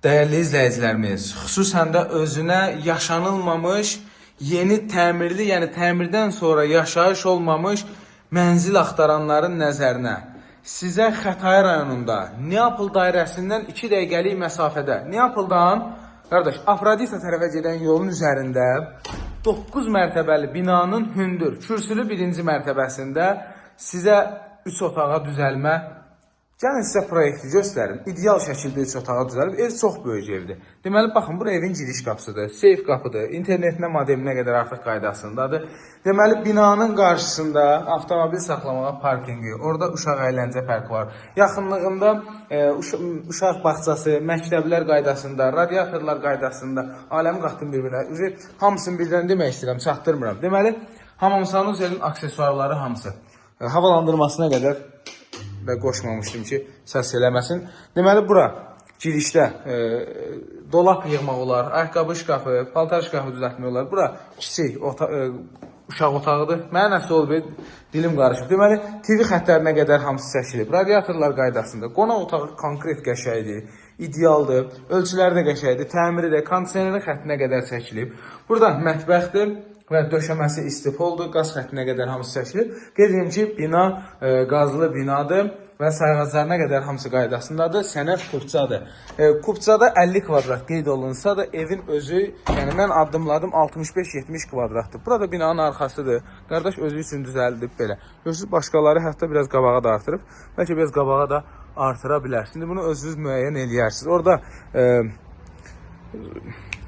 Dəyərli izləyicilərimiz, xüsusən də özünə yaşanılmamış, yeni təmirli, yəni təmirdən sonra yaşayış olmamış mənzil axtaranların nəzərinə sizə Xətai rayonunda, Neapol dairəsindən 2 dəqiqəlik məsafədə, Neapoldan, qardaş, Afrodita tərəfə gedən yolun üzərində 9 mərtəbəli binanın hündür, kürsülü birinci mərtəbəsində sizə 3 otağa düzəlmə. Gəlin sizə proyekti göstərim. İdeal şəkildə 3 otağa düzəlib. Ev çox böyük evdir. Deməli, baxın, bura evin giriş qapısıdır, seyf qapıdır, internetinə, modeminə qədər artıq qaydasındadır. Deməli, binanın qarşısında avtomobil saxlamağa parkinqi, orada uşaq əyləncə parkı var. Yaxınlığında uşaq bağçası, məktəblər qaydasında, radiatorlar qaydasında, aləmi qatdım bir-birinə. Hamısını birdən demək istəyirəm, çatdırmıram. Deməli, hamam sanuzelin aksesuarları hamısı. Havalandırmasına qədər və qoşmamışdım ki, səs eləməsin. Deməli, bura girişdə dolap yığmaq olar, ayaqqabı şkafı, paltar şkafı düzəltmək olar. Bura kiçik uşaq otağıdır. Mənə nəsə olub, dilim qarışıb. Deməli, TV xəttlərinə qədər hamısı çəkilib. Radiatorlar qaydasında. Qonaq otağı konkret qəşəngdir, idealdır. Ölçüləri də qəşəngdir, təmiri də, kondisionerin xəttinə qədər çəkilib. Burada mətbəxdir və döşəməsi istipoldur, qaz xəttinə qədər hamısı çəkilib. Qeyd edim ki, bina qazlı binadır və sayğaclarına qədər hamısı qaydasındadır. Sənəd kupçadır. Kupçada 50 kvadrat qeyd olunsa da evin özü, yəni mən addımladım 65-70 kvadratdır. Burada binanın arxasıdır. Qardaş özü üçün düzəldib belə. Görürsünüz, başqaları hətta biraz qabağa da artırıb. Bəlkə biraz qabağa da artıra bilər. Şimdi bunu özünüz müəyyən eləyərsiniz. Orada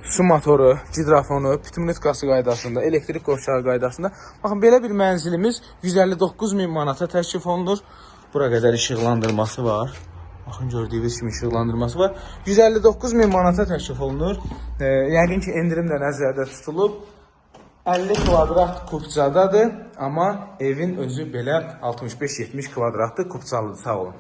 su motoru, gidrofonu, pitmünitkası qaydasında, elektrik qovşağı qaydasında. Baxın, belə bir mənzilimiz 159 min manata təklif olunur. Bura qədər işıqlandırması var. Baxın, gördüyünüz kimi işıqlandırması var. 159 min manata təklif olunur. Yəqin ki, endirim də nəzərdə tutulub. 50 kvadrat kupçadadır, amma evin özü belə 65-70 kvadratdır, kupçalıdır. Sağ olun.